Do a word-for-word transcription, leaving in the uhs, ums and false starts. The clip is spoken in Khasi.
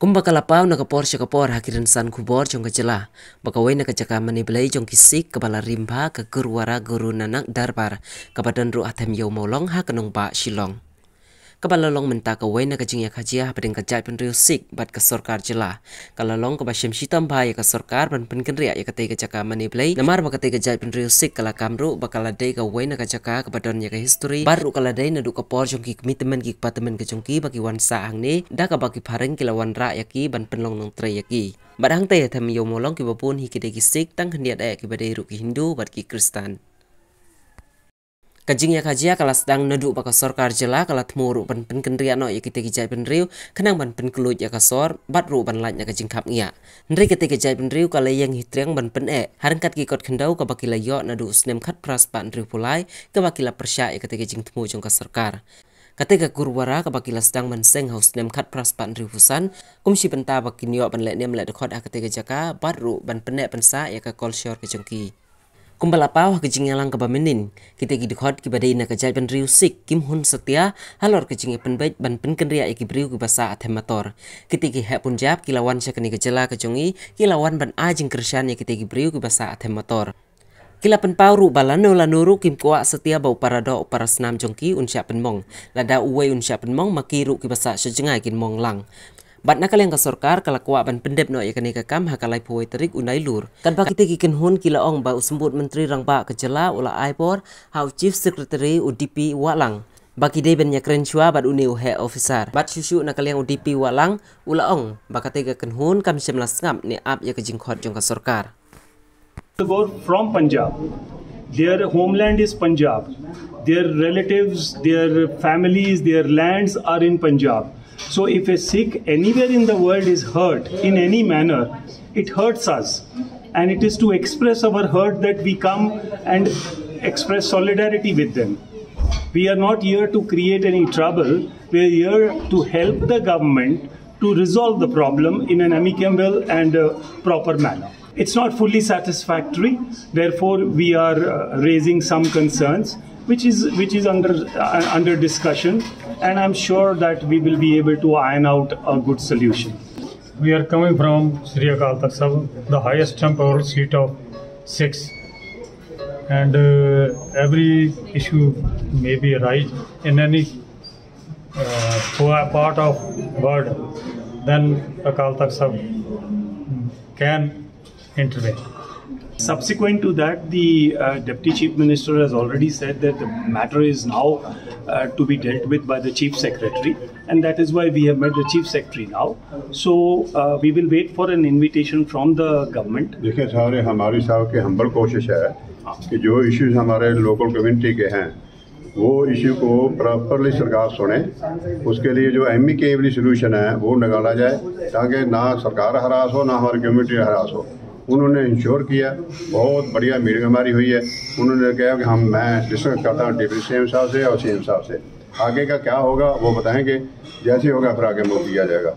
Kumba ka la paw na ka por sha ka por ha ki rynsan khubor jong ka jylla, ba kawei na ka jaka mane blei jong ki Sikh kaba la rim bha ka Gurdwara Guru Nanak Darbar, kaba don ruh ha Them Ïew Mawlong ha ka nongbah Shillong. Kaba la long mynta kawei na ka jingïakajia hapdeng ka jaitbynriew Sikh bad ka sorkar jylla. Ka la long kaba shem shitom bha ïa ka sorkar ban pynkynriah ïa katei ka jaka mane blei, namar ba katei ka jaitbynriew Sikh ka la kam ruh ba ka la dei kawei na ka jaka kaba don ïa ka history, bad ruh ka la dei naduh ka por jong ki kmie tymmen ki kpa tymmen ka jong ki ba ki wan sah hangne, da kaba ki phareng ki la wanrah ïa ki ban pynlong nongtrei ïa ki. Bad hangtei ha Them Ïew Mawlong kiba bun hi ki dei ki Sikh, tang khyndiat eh kiba dei ruh ki Hindu bad ki Khristan. Ka jingïakajia ka la sdang naduh ba ka sorkar jylla ka la thmu ruh ban pynkynriah noh ïa kitei ki jaitbynriew khnang ban pynkluid ïa ka sor bad ruh ban lait na ka jingkhapngiah. Hynrei katei ka jaitbynriew ka la ïeng hi triang ban pyneh, ha ryngkat ki kot khyndew kaba ki la ïoh naduh u snem khatphra spah hynriewphew lai, kaba ki la pyrshah ïa katei ka jingthmu jong ka sorkar. Katei ka Gurdwara kaba ki la sdang ban seng ha u snem khatphra spah hynriewphew san, kum shi bynta ba kin ïoh ban leh niam leh dkhot ha katei ka jaka bad ruh ban pyneh pynsah ïa ka kolshor ka jong ki. Kumba la paw ha ka jingïalang kaba mynnin, kitei ki dkhot kiba dei na ka jaitbynriew Sikh kim hun satia halor ka jingïapynbeit ban pynkynriah ïa ki briew kiba sah ha Them Mator. Kitei ki heh Punjab ki la wan sha kane ka jylla ka jong i, ki la wan ban ai jingkyrshan ïa kitei ki briew kiba sah ha Them Mator. Ki la pynpaw ruh ba lano lano ruh kim kwah satia ba u para doh u para snam jong ki un shah pynmong. Lada uwei un shah pynmong, ma ki ruh kiba sah sha jngai kin mong lang. Bad na ka liang ka sorkar ka la kwah ban pyndep noh ïa kane ka kam ha ka laiphew wei tarik u Nailur. Katba kitei ki kynhun ki la ong ba u Symbud Myntri Rangbah ka jylla u la ai bor ha u Chief Secretary u D P Wahlang ba ki dei ban ïakren shuwa bad une u heh officer. Bad shuh shuh na ka liang u D P Wahlang u la ong ba katei ka kynhun kam shym la sngap ne ap ïa ka jingkhot jong ka sorkar. Tagore from Punjab. Their homeland is Punjab. Their relatives, their families, their lands are in Punjab. So if a Sikh anywhere in the world is hurt in any manner, it hurts us. And it is to express our hurt that we come and express solidarity with them. We are not here to create any trouble. We are here to help the government to resolve the problem in an amicable and uh, proper manner. It's not fully satisfactory, therefore we are uh, raising some concerns, which is which is under uh, under discussion, and I'm sure that we will be able to iron out a good solution. We are coming from Sri Akal Takht Sahib, the highest temporal seat of Sikhs, and uh, every issue may be arise in any uh, part of world, then Akal Takht Sahib can intervene. Subsequent to that, the uh, Deputy Chief Minister has already said that the matter is now uh, to be dealt with by the Chief Secretary, and that is why we have met the Chief Secretary now. So uh, we will wait for an invitation from the government. देखिए सारे हमारी साहब की हम्बल कोशिश है कि जो इश्यूज हमारे लोकल कम्युनिटी के हैं वो इशू को प्रॉपरली सरकार सुने, उसके लिए जो एमिकेबली सोल्यूशन है वो निकाला जाए, ताकि ना सरकार हरास हो ना हमारी कम्युनिटी हरास हो। उन्होंने इंश्योर किया, बहुत बढ़िया मीटिंग हमारी हुई है। उन्होंने कहा कि हम मैं डिस्कस करता हूँ डिप्टी सीएम साहब से और सीएम साहब से, आगे का क्या होगा वो बताएंगे, जैसे होगा फिर आगे मूव किया जाएगा।